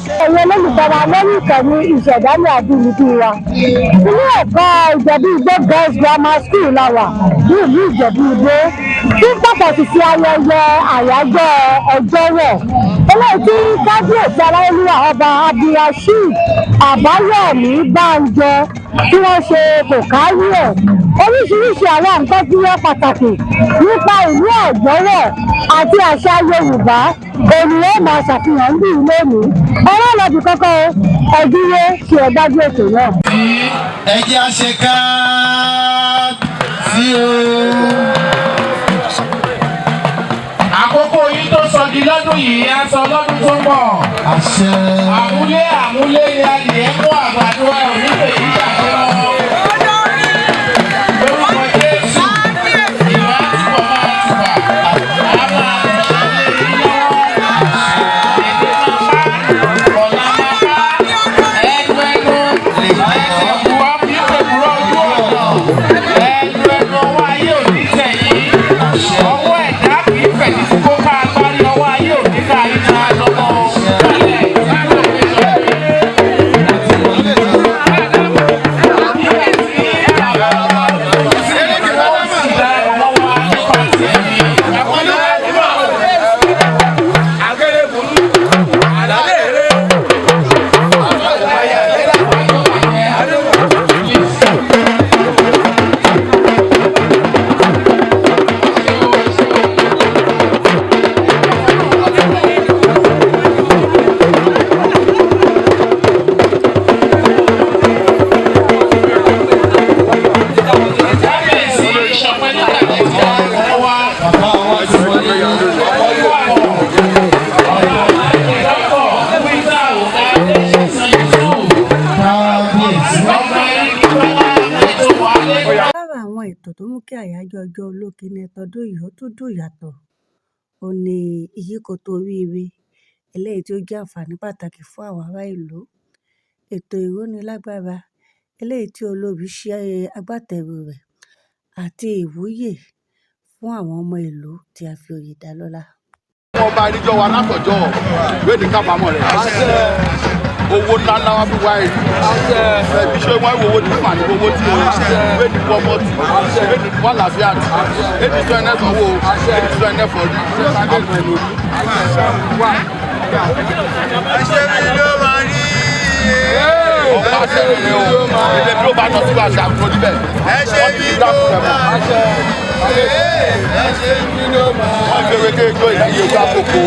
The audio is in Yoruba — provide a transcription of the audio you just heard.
Ẹ̀yin olólùfẹ́ wa lórí ìkànnì Ìṣẹ̀dálẹ̀ Àbínibí wa, ilé ẹ̀kọ́ Ìjẹ̀bú Igbó Girls Grammar School la wà ní ìlú Ìjẹ̀bú Igbó, tí pàtàkì sí ayẹyẹ àyájọ́ ọjọ́rọ̀ eléyìí tí Kábíyèsí Aláyélúwà, Ọba Abdulrasheed Àbáyọ̀mí Bánjọ, tí wọ́n ṣe kò kárí ẹ̀. Oríṣiríṣi àwọn nǹkan tí wọ́n pàtàkì nípa ìlú Ọ̀jọ́rọ̀ àti àṣà Yorùbá ènìyàn máa ṣàfihàn ń bí lónìí. Ọ̀rọ̀ ọ̀lọ́dì kọ́kọ́ ẹ dúró ṣe ẹ gbájú ètò náà. Ẹ jẹ́ á ṣe káàbí o. Àkókò yìí tó sọ di lọ́dún yìí á sọ lọ́dún tó ń bọ̀. Àṣẹ. Àmúlé àmúlé ni adìyẹ mú àgbàdo ẹ ò ní fèyí ṣàṣẹ. Lórúkọ Jésù, ìwà túbọ̀ máa tùbà, á máa tùṣẹ́ lé yín lọ́wọ́. Èdè máa pa, ọ̀la máa pa, ẹnu ẹnu, ẹsẹ̀ kúrọ́ bí pèkúrọ́ ojú ọ̀nà. Ẹnu ẹnu, ọwọ́ ayé ò ní tẹ̀yìn. Ọwọ́ ẹ̀dá kì í fẹ̀ títí kó ká agbárí, ọwọ́ ayé ò ní ká yín máa lọ́mọ. Kálẹ̀ ìsáàlù. Kábíyèsí ìṣọ̀pẹ́ nígbà tí wọ́n wá. Bàbá wa ti wọlé. Kábíyèsí. Lára àwọn ètò tó mú kí àyájọ́ Ọjọ́ Olókìní tọdún yìí ó tún dùn yàtọ̀ òun ní ìyíkoto oríire eléyìí tí ó jẹ́ àǹfààní pàtàkì fún àwọn ará ìlú, ètò ìrónilágbára eléyìí tí Olórí ṣe agbátẹrù rẹ̀, àti ìwúyè fún àwọn ọmọ ìlú tí a fi oyè dá lọ́lá. Ọba àríjọ wa látọjọ́ ìwé ní kábàámọ̀ rẹ̀. Owó ńlá ńlá wa fi wá ẹ̀rí ẹbí ṣé wọ́n wo owó tí mà ní owó tí o ìwé ní wọ́n mọ́ tí ìwé ní wọ́n làáfíà tí èdè tó ẹnẹ́ sanwó, èdè tó ẹnẹ́ fọ́rí àmọ́ ẹ̀ lórí. Ọba àṣẹ rẹ̀ o, èdè bí ó bá lọ sí àṣà àbúrò níbẹ̀ wọ́n ti fi dáàbò rẹ̀ mọ́. Wọ́n fi ewé kéèké ìlàyé ojú àkókò.